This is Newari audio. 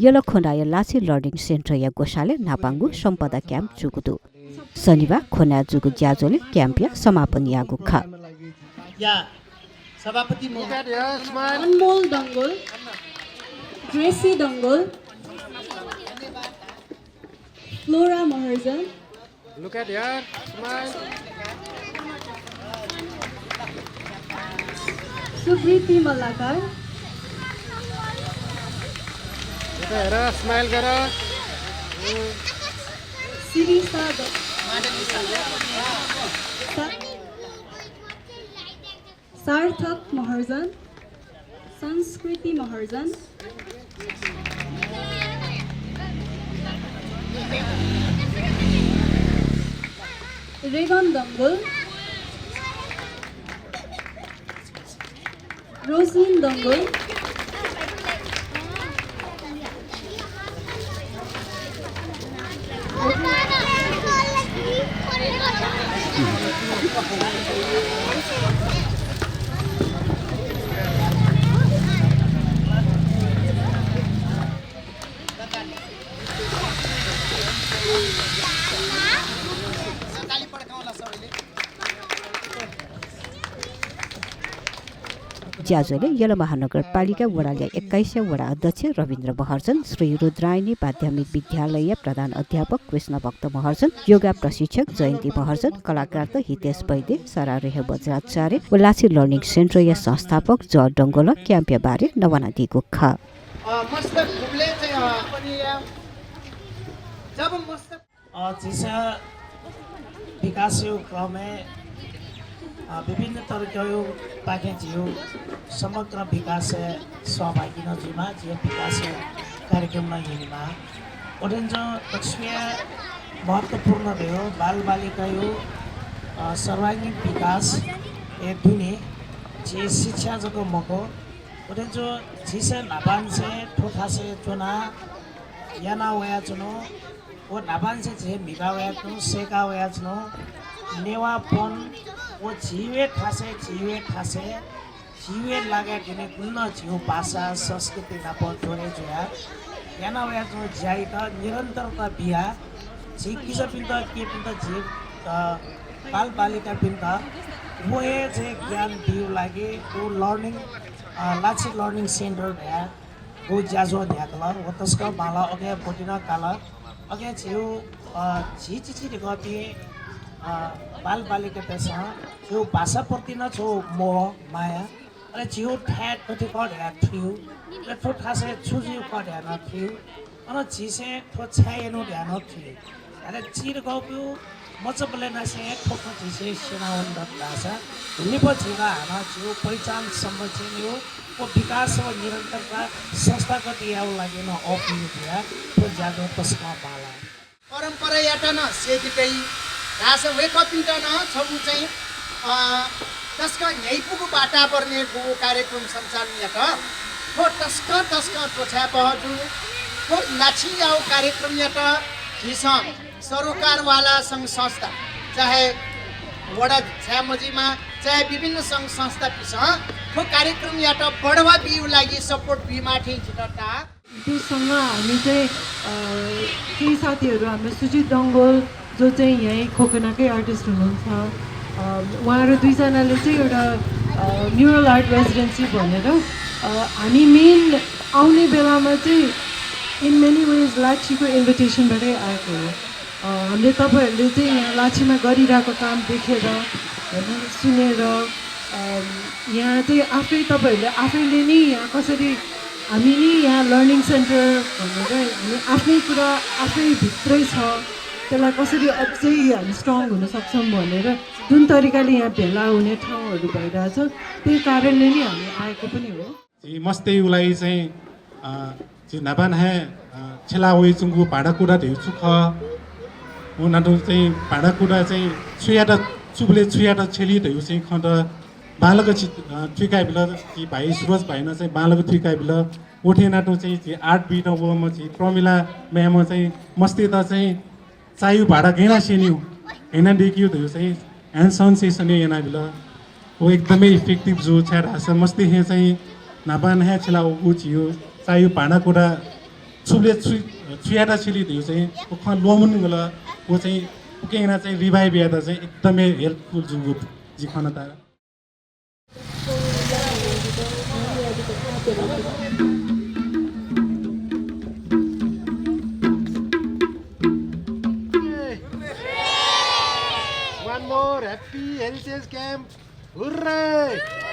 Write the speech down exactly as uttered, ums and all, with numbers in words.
यलखोनाया लाछि लर्निङ सेन्टरया ग्वसालय् न्हापांगु सम्पदा क्याम्प जूगु दु। शनिबाः खोनाय् जूगु ज्याझ्वलय् क्याम्पया समापन याःगु खः। या, सभापति महोदय। Anmol Dangol, Gracy Dangol, Flora Maharjan, Look at here, smile. Subriti Mallakar, यता हेर, smile गर। सिरिसा द-, सा-, सार्थक महर्जन, संस्कृति महर्जन, रेगन डंगोल, रोजलिन डंगोल, ज्याझ्वलय् यल महानगरपालिका वडालया एक्काइसया वडा अध्यक्ष रविन्द्र महर्जन, श्री रुद्रायणी माध्यमिक विद्यालयया प्रधान अध्यापक कृष्णभक्त महर्जन, योगा प्रशिक्षक जयन्ती महर्जन, कलाकारत हितेश वैद्य, सराह रेह वज्राचार्य व लाछि लर्निङ सेन्टरया संस्थापक ज डंगोलं क्याम्पया बारे नवानादीगु खः। अ, मस्त घुमले चाहिँ, अ, पनि या, जब मस्त अ, झीसं विकासया क्रमय्, अ, विभिन्न तरिकाया पाखें झीगु समग्र विकासय् सहभागी नं जुइमाः, झीगु विकासया कार्यक्रम नं यनेमाः। अथेंजं दक्वस्वयां महत्त्वपूर्ण धइगु बालबालिकाया, अ, सर्वाङ्गीण विकासया दुने झी शिक्षा जक मखु, अथेंजं झीसं न्हापांनिसें थ्व थासय् च्वनाः याना वयाच्वनागु व न्हापांनिसें झी म्हिता वयाच्वनागु, सय्का वयाच्वनागु नेवाःपन व झीगु हे थासय्, झीगु हे थासय्, झीगु हे लागाय् दुने गुलिं नं झीगु भाषा, संस्कृति नाप जोडे जुयाः याना वयाच्वनागु ज्याइत निरन्तरता बियाः झी किजापिन्त, केहेँपिन्त, झी, अ, बालबालिकापिन्त व हे चाहिँ ज्ञान बीगु लागि व लर्निङ, अ, लाछि लर्निङ सेन्टर धया व ज्याझ्वः न्ह्याकल। व तसकं बांलाः, अथे ब्वति नं काल। अथे झीगु, अ, झी चिचिधिकःपिं, अ, बालबालिकातय्सं झीगु भाषाप्रति नं छगू मोह, माया, अले झीगु थाय् गथे खः धयाः थुइगु, अले थ्व थासय् छु जुइगु खः धयाः नं थुइगु, अन झीसं थ्व छाय् यनागु धयाः नं थुइगु। अले चिधिकःपिं मचाबलय् नासें हे थ्व खँ झीसं स्यनावन धाःसा लिपा झीत हानं झीगु पहिचान संरक्षणया व विकास व निरन्तरता संस्थागत यायेगु लागि नं अःपुइगु जुयाः थ्व ज्याझ्वः तसकं बांलाः। परम्परायात नं स्यइके दइ धाःसा वय्कःपिन्त नं छगू चाहिँ, अ, तसकं न्ह्याइपुगु वातावरणय् गुगु कार्यक्रम सञ्चालन यात। थ्व तसकं, तसकं च्वछाय् बहःजू। थ्व लाछियागु कार्यक्रम यात झीसं सरोकारवाला संघ संस्था, चाहे वडा छाय् मजुइमा, चाहे विभिन्न संघ संस्थापिसं थ्व कार्यक्रमयात बढावा बीगु लागि support बीमाः थें जितः ताः। त्योसँग हामी चाहिँ, अ, केही साथीहरू, हाम्रो सुजित डंगोल, जो चाहिँ यहीँ खोकनाकै artist हुनुहुन्छ, अ, उहाँहरू दुईजनाले चाहिँ एउटा, अ, mural art residency भनेर, अ, हामी main आउने बेलामा चाहिँ in many ways लाछिको invitation बाटै आएको हो। अ, हामीले तपाईँहरूले चाहिँ यहाँ लाछिमा गरिरहेको काम देखेर, होइन, सुनेर, अ, यहाँ चाहिँ आफै तपाईँहरूले आफैले नै यहाँ कसरी, हामी नै यहाँ learning center भनेर हामी आफ्नै कुरा आफै भित्रै छ, त्यसलाई कसरी अझै हामी strong हुन सक्छौँ भनेर जुन तरिकाले यहाँ भेला हुने ठाउँहरू भइरहेछ, त्यही कारणले नै हामी आएको पनि हो। झी मस्तय् उलाइ चाहिँ, अ, झी न्हापां हे, अ, छ्यला वइच्वंगु भाँडाकुँडा धइगु छु खः? व नातुं चाहिँ भाँडाकुँडा चाहिँ छुयात, चुबलय् छुयात छ्यली धइगु चाहिँ खँ त बांलाक छि, अ, थुइकाबिल, झी भाइ सुरज भाइनं चाहिँ बांलाक थुइकाबिल। व थें नातुं चाहिँ झी art बीत वःम्ह झी प्रमिला म्यामं चाहिँ मस्तय्त चाहिँ चायु भाडा गय् याना स्यनीगु, गय् याना दय्कीगु धइगु चाहिँ hands on session यानाबिल। व एकदमै effective जू, छाय्धाःसा मस्तय् हे चाहिँ न्हापां हे छ्यला वःगु झीगु चायु भाँडाकुँडा छुबले छु छु यात सिली धइगु चाहिँ व खँ ल्वःमने वल। व चाहिँ उके याना चाहिँ revive यात चाहिँ एकदमै helpful जूगु जिं खना ताः। One more happy Heritage Camp. Hooray!